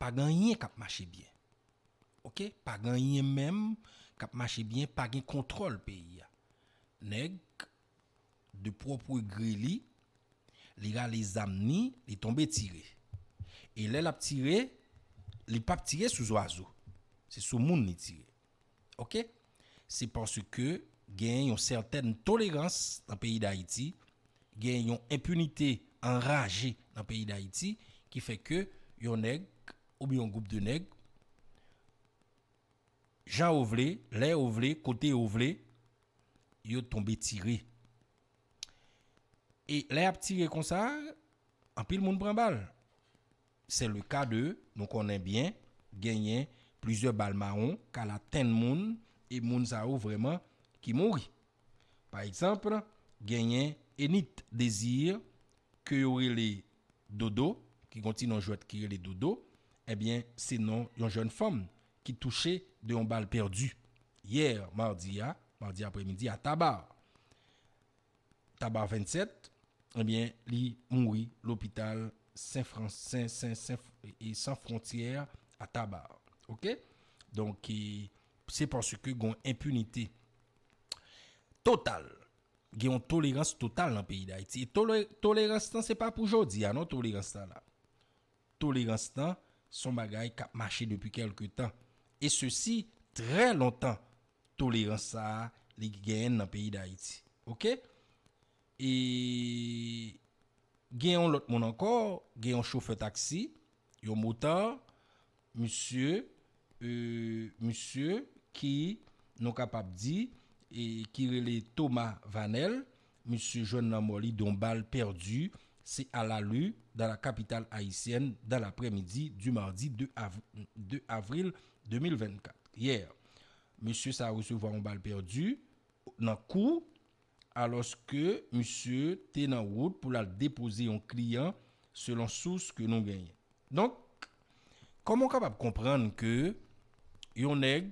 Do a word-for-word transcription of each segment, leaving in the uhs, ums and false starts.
pa gen anyen k ap mache byen. Oke? Pa gen anyen menm k ap mache byen, pa gen kontwòl peyi a. Nèg, de pwòp gre li, li rale zam ni, li tonbe tire. E lè l ap tire, li p ap tire sou zwazo. Se sou moun li tire. Oke? Se paske gen yon sètèn tolerans nan peyi Dayiti, gen yon enpinite anraje nan peyi Dayiti ki fè ke yon nèg oubyen yon gwoup de nèg, jan yo vle, lè yo vle, kote yo vle, yo tonbe tire. E lè y ap tire konsa, anpil moun pran bal. Se le ka de, nou konnen byen, genyen plizyè bal mawon k al atenn moun, e moun sa yo vrèman ki mouri. Pa egzanp, genyen Enith Désir, ke yo rele Dodo, ki gon ti non jwèt ki rele Dodo, ebyen, se non yon jèn fanm ki touche de yon bal pèdi yè madi a, madi aprèmidi a Taba. Taba vennsèt, ebyen, li mouri lopital Sen Fran-, Sen, Sen, Sen, e San Frontyè a Taba. Oke? Donk, e, se paske gon enpinite total. Gen yon tolerans total nan peyi Dayiti. E tole-, tolerans lan, se pa pou jodi a, non, tolerans lan la. Tolerans lan, se yon bagay k ap mache depi kèlke tan. E sesi, trè lontan, tolerans sa a, li genyen nan peyi Dayiti. Oke? E gen yon lòt moun ankò, gen yon chofè taksi, yon motard, misye, e, misye ki, nou kapab di, e, ki rele Thomas Vanel, misye jwenn lanmò li de yon bal pèdi, se à la lu dans la capitale haïtienne dans l'après-midi du mardi deux av-, deux avril deux mille vingt-quatre. Yè, misye sa resevwa yon bal pèdi nan kou, alòske misye te nan wout pou l al depoze yon kliyan, selon sous ke nou genyen. Donk, kòman w kapab konprann ke yon nèg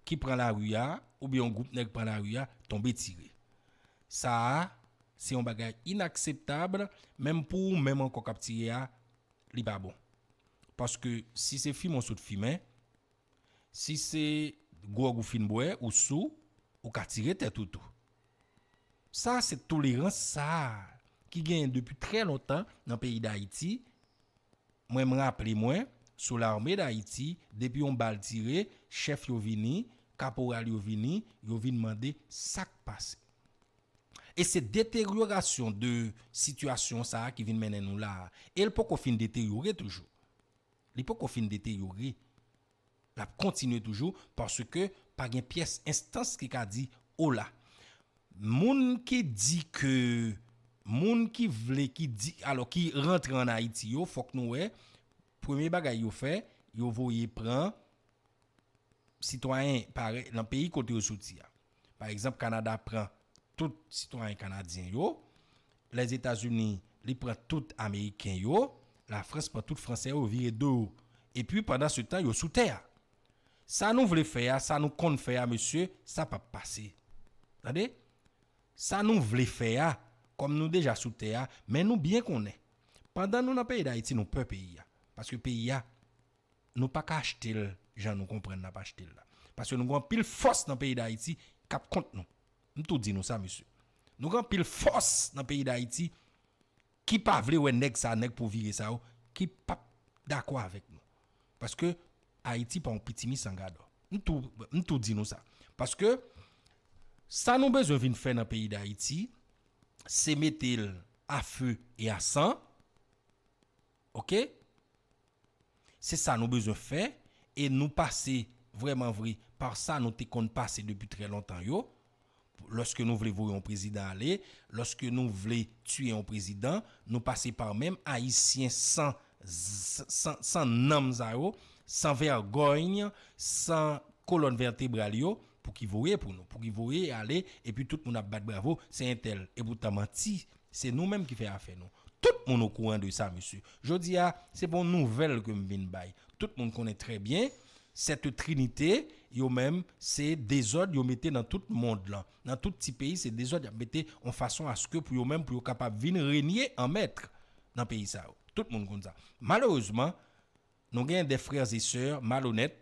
ki pran lari a, oubyen yon gwoup nèg pran lari a, tonbe tire? Sa a, se yon bagay inakseptab, menm pou ou menm ankò k ap tire a, li pa bon. Paske si se fimen w sot fimen, si se gwòg ou fin bwè, ou sou, ou ka tire tèt ou tou. Sa se tolerans sa a ki genyen depi trè lontan nan peyi Dayiti. Mwen, m raple mwen, sou Lame Dayiti, depi yon bal tire, chèf yo vini, kaporal yo vini, yo vin mande sa k pase. E se deteryorasyon de sitiyasyon sa a ki vin mennen nou la a. E l poko fin deteryore toujou. Li poko fin deteryore. L ap kontinye toujou paske pa gen pyès enstans ki ka di ola. Moun ki di ke, moun ki vle, ki di, alò, ki rantre ann Ayiti yo, fòk nou wè, premye bagay yo fè, yo voye pran sitwayen parèy nan peyi kote yo soti a. Pa egzanp, Kanada pran tout sitwayen kanadyen yo, Lèzetazini, li pran tout ameriken yo, Lafrans pran tout fransè yo, vire do yo. Epi, pandan se tan, yo sou tè a. Sa nou vle fè a, sa nou konn fè a, mesye, sa p ap pase. Tande? Sa nou vle fè a, kòm nou deja sou tè a, men nou byen konnen, pandan nou nan peyi Dayiti, nou pè peyi a. Paske peyi a, nou pa ka achte l jan nou konprann n ap achte l la. Paske nou gen anpil fòs nan peyi Dayiti k ap kont nou. M tou di nou sa, mesye. Nou gen anpil fòs nan peyi Dayiti ki pa vle wè nèg sa, nèg pou vire sa yo, ki p ap dakò avèk nou. Paske Ayiti pa yon pitimi san gadò. M tou, m tou di nou sa. Paske sa nou bezwen vin fè nan peyi Dayiti, se mete l a fe e a san. Oke? Se sa nou bezwen fè, e nou pase vrèman vre pa sa nou te konn pase depi trè lontan yo. Lòske nou vle voye yon prezidan ale, lòske nou vle tiye yon prezidan, nou pase pa menm Ayisyen san, san, san nanm sa yo, san vègòy, san kolòn vètebral yo, pou ki voye pou nou, pou ki voye ale, epi tout moun ap bat bravo, se entèl. Epoutan manti, se nou menm ki fè afè nou. Tout moun okouran de sa, mesye. Jodi a, se pa yon nouvèl ke m vin bay. Tout moun konnen trè byen, cette trinité, yo menm, se dezòd yo mete nan tout mond lan. Nan tout ti peyi, se dezòd y ap mete yon fason aske pou yo menm, pou yo kapab vin renye an mèt nan peyi sa yo. Tout moun konn sa. Malerezman, Nou gen de frè e sè malonèt,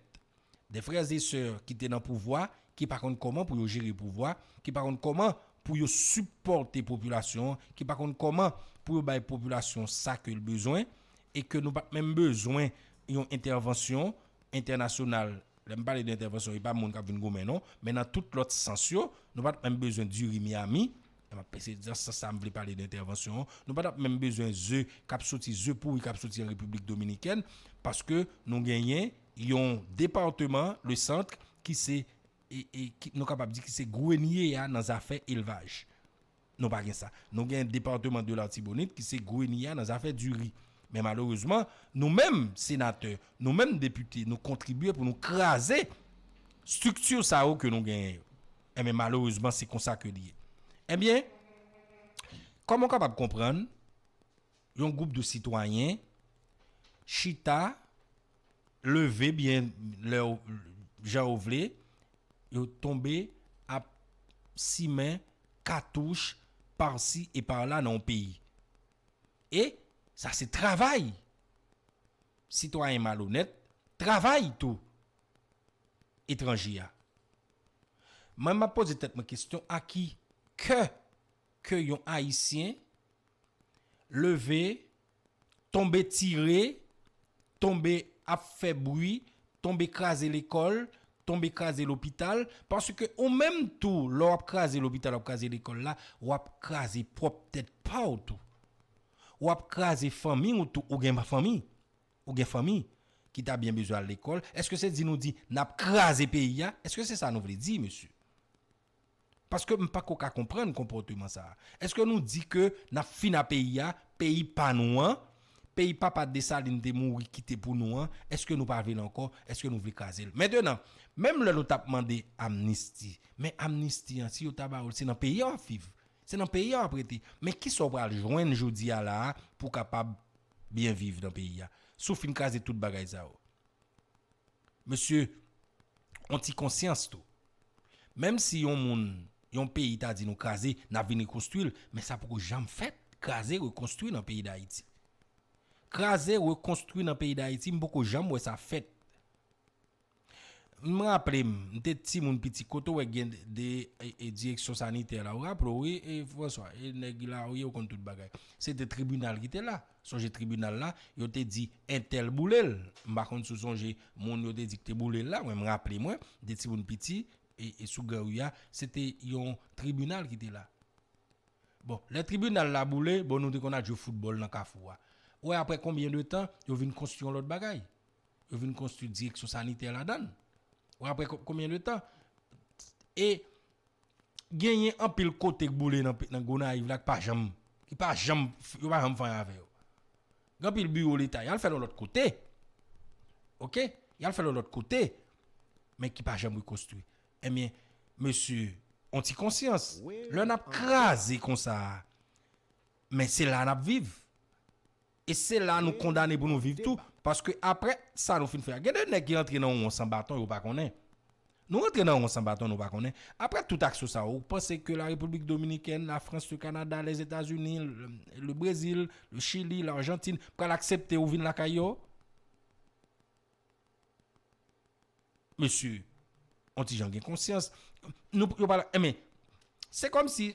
de frè e sè ki te nan pouvwa, ki pa konn kòman pou yo jere pouvwa, ki pa konn kòman pou yo sipòte popilasyon an, ki pa konn kòman pou yo bay popilasyon sa ke l bezwen, e ke nou pa t menm bezwen yon entèvansyon entènasyonal. Lè m pale de entèvansyon, e pa moun k ap vin goumen non, men nan tout lòt sans yo, nou pa t menm bezwen diri Miami. E m ap pese nan sans sa m vle pale de entèvansyon an. Nou pa t ap menm bezwen ze k ap soti, ze pouri k ap soti an Repiblik Dominikèn, paske nou genyen yon depatman, le centre, ki se, e, e, ki, nou kapab di ki se grenye a nan zafè elvaj. Nou pa gen sa. Nou gen depatman de Latibonit ki se grenye a nan zafè diri. Men malerezman, nou menm senatè, nou menm depite, nou kontribye pou nou kraze estrikti sa yo ke nou genyen yo. Enben, malerezman, se konsa ke li ye. Enben, kòman w kapab konprann yon gwoup de sitwayen chita, leve byen lè w, jan w vle, yo tonbe ap simen katouch pasi e pa la nan yon peyi. E sa se travay sitwayen malonèt, travay tou etranje a. Mwen, m ap poze tèt mwen kesyon, a ki kè ke yon Ayisyen leve, tonbe tire, tonbe ap fè bri, tonbe kraze lekòl, tonbe kraze lopital, paske ou menm tou, lè w ap kraze lopital, w ap kraze lekòl la, w ap kraze pwòp tèt pa w tou. W ap kraze fanmi w tou, ou gen fanmi. Ou gen fanmi ki ta byen bezwen al lekòl. Èske se di nou di n ap kraze peyi a? Èske se sa nou vle di, mesye? Paske m pako ka konprann konpòteman sa a. Èske nou di ke n ap fin a peyi a, peyi pa nou an, peyi papa Desalin te mouri kite pou nou an, èske nou pa vle l ankò? Èske nou vle kraze l? Mentenan, menm lè nou t ap mande amnisti, men amnisti an, si yo ta ba w l, se nan peyi a w ap viv. Se nan peyi a w ap rete. Men kisa w pral jwenn jodi a la a pou w kapab byen viv nan peyi a? Si w fin kraze tout bagay sa yo. Mesye, on ti konsyans tou. Menm si yon moun, yon peyi ta di nou kraze, n ap vin rekonstwi l, men sa poko janm fèt. Kraze, rekonstwi nan peyi Dayiti. Kraze, rekonstwi nan peyi Dayiti, m poko janm wè sa fèt. M raple m, m te timoun piti, kote w wè gen de, e, e, direksyon sanitè la. Ou raple w, wi, e, François, e nèg la, wi, ou konn tout bagay. Se te tribinal ki te la. Sonje tribinal la, yo te di entèl boule l. M pa konn si w sonje moun yo te di ki te boule l la, mwen m raple mwen, de timoun piti, e, e sou Gran Ri a, se te yon tribinal ki te la. Bon, lè tribinal la boule, bon, nou te konn al jwe foutbòl nan kafou a. Ou wè, apre konbyen de tan, yo vin konstwi yon lòt bagay? Yo vin konstwi direksyon sanitè ladan l. Ou wè, apre ko-, konbyen de tan? E genyen anpil kote k boule nan, pe- nan Gonayiv la ki pa janm, ki pa janm, yo pa janm fè anyen avè yo. Gen anpil biwo Leta, y al fè l yon lòt kote. Oke? Y al fè l yon lòt kote. Men ki pa janm rekonstwi. Ebyen, mesye, on ti konsyans. Lè n ap kraze konsa a, men se la n ap viv. E se la nou kondane pou nou viv tou. Paske apre sa nou fin fè a, gen de nèg ki rantre nan won san baton, yo pa konnen. Nou rantre nan won san baton, nou pa konnen. Apre tout aksyon sa yo, ou panse ke la Repiblik Dominikèn, la Frans, le Kanada, Lèzetazini, le, le Brezil, le Chili, Lajantin, pral aksepte ou vin lakay yo? Mesye, on ti jan gen konsyans. Nou, yo pa la, enben, se kòmsi,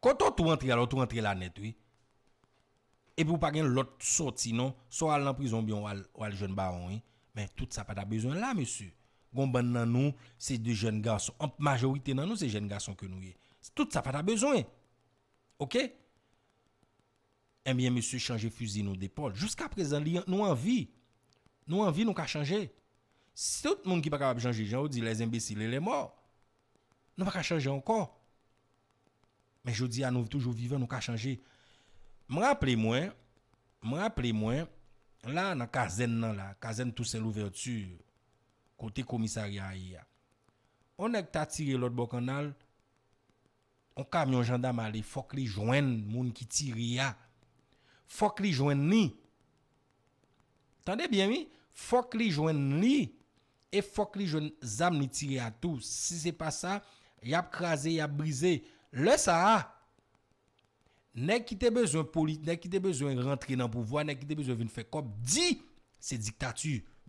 kote w tou rantre a, ou tou rantre la nèt, wi. Epi ou pa gen lòt sòti, non. Swa w al nan prizon, oubyen w al, w al jwenn bawon, wi. Men tout sa pa ta bezwen la, mesye. Gon bann nan nou, se de jèn gason. An majorite nan nou, se jèn gason ke nou ye. Tout sa pa ta bezwen. Oke? Enbyen, mesye, chanje fizi nou depòl. Jiska prezan, li, nou anvi. Nou anvi, nou ka chanje. Si tout moun ki pa kapab chanje, jan yo di, les imbéciles et les morts, nou pa ka chanje ankò. Men jodi a, nou toujou vivan, nou ka chanje. M raple mwen, m raple mwen, la nan kazèn nan la, kazèn Toussaint Louverture, kote komisarya a ye a. On nèg ta tire lòt bò kannal, on kamyon jandam ale, fòk li jwenn moun ki tire a. Fòk li jwenn li. Tande byen, wi. Fòk li jwenn li. E fòk li jwenn zam li tire a tou. Si se pa sa, y ap kraze, y ap brize. Lè sa a, nèg ki te bezwen poli-, nèg ki te bezwen rantre nan pouvwa, nèg ki te bezwen vin fè kòb, di, Se diktati.